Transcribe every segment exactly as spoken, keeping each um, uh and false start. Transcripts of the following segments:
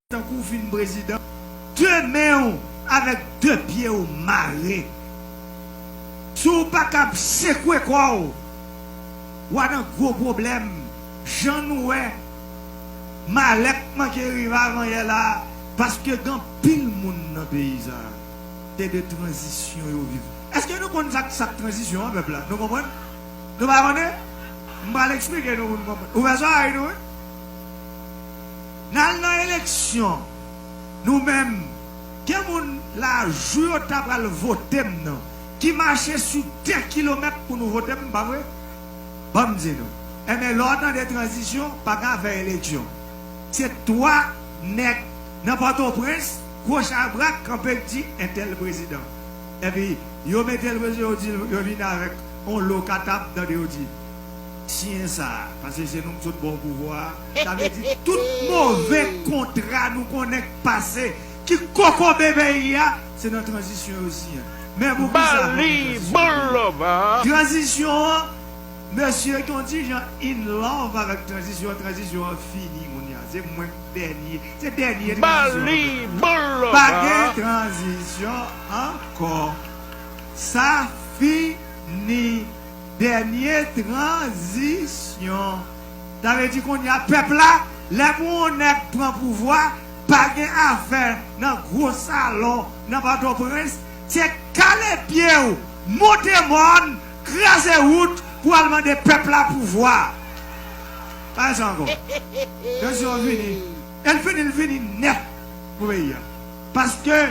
tankou w fin prezidan, de men w avèk de pye w mare. Si w pa kab sekwe kò w, w a nan gwo pwoblèm. Jan nou wè malè k manke rive avanyè la a, paske gen anpil moun nan peyi sa a, se de tranzisyon yo viv. Èske nou konn sa k, sa k tranzisyon an, pèp la? Nou konprann? Nou pa konnen? M pral eksplike nou pou n konprann. Ouvè zòrèy nou, wi. N al nan eleksyon, nou menm, gen moun la, jou yo ta pral vote m nan, ki mache sou de kilomèt pou nou vote m, pa vre? Ban m di nou. Enben, lè w tande tranzisyon, pa ka fè eleksyon. Se twa nèg nan Pòtoprens, gwo chabrak, kanpe k di entèl prezidan. Epi, yo mete l prezidan, yo di, yo vin avèk yon lo katap, tande yo di, siyen sa a, paske se nou k sot ba w pouvwa a. Sa vle di, tout move kontra nou konnen k pase, ki kokobe peyi a, se nan tranzisyon yo siyen. Men pou ki sa nou gen tranzisyon? Tranzisyon an, mesye Tonti Jan in love avèk tranzisyon an, tranzisyon an fini kounye a. Se mwen k dènye, se dènye tranzisyon an. Pa gen tranzisyon ankò. Sa fini. Dènye tranzisyon. Sa vle di kounye a, pèp la, lè pou yon nèg pran pouvwa, pa gen afè nan gwo salon, nan Pòtoprens, se kale pye w, monte mòn, kraze wout pou al mande pèp la pouvwa. Pa sa ankò. Tranzisyon an fini. E l fini, l fini nèt pou peyi a. Paske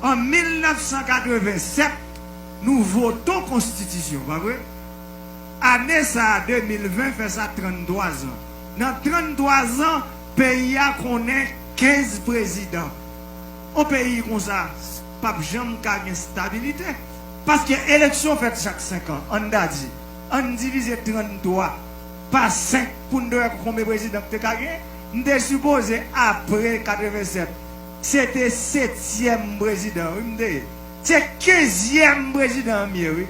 an mil nèf san katreven sèt, nou vote yon konstitisyon, pa vre? Ane sa a, de mil ven, fè sa tranntwa zan. Nan tranntwa zan, peyi a konnen kenz prezidan. Yon peyi konsa p ap janm ka gen stabilite. Paske eleksyon fèt chak senk an. Ann ta di, ann divize tranntwa pa senk pou n te wè konbyen prezidan k te ka gen. M te sipoze apre katreven sèt, se te setyèm prezidan, wi, m te ye. Se kenzyèm prezidan m ye, wi.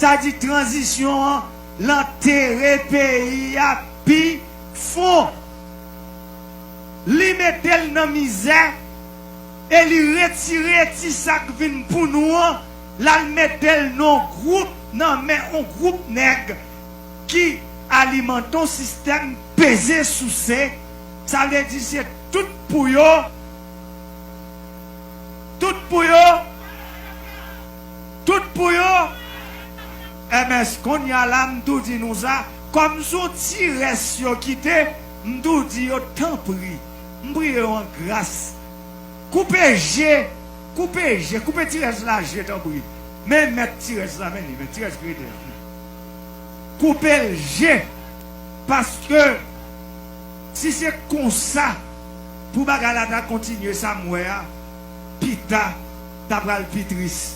Sa di tranzisyon an, l antere peyi a pi fon. Li mete l nan mizè e li retire ti sa k vin pou nou an, l al mete l nan yon gwoup, nan men yon gwoup nèg ki alimante yon sistèm peze souse. Sa vle di se tout pou yo, tout pou yo, tout pou yo. M S, kounye a la, m tou di nou sa, kòm se yon ti rès yo kite, m tou di yo, tanpri, m priye yo an gras, koupe je, koupe je, koupe ti rès la je, tanpri. Men mèt ti rès la, men li, men ti rès ki rete a. Koupe l je, paske si se konsa pou bagay la ta kontinye, sa m wè a, pita, ta pral pi tris.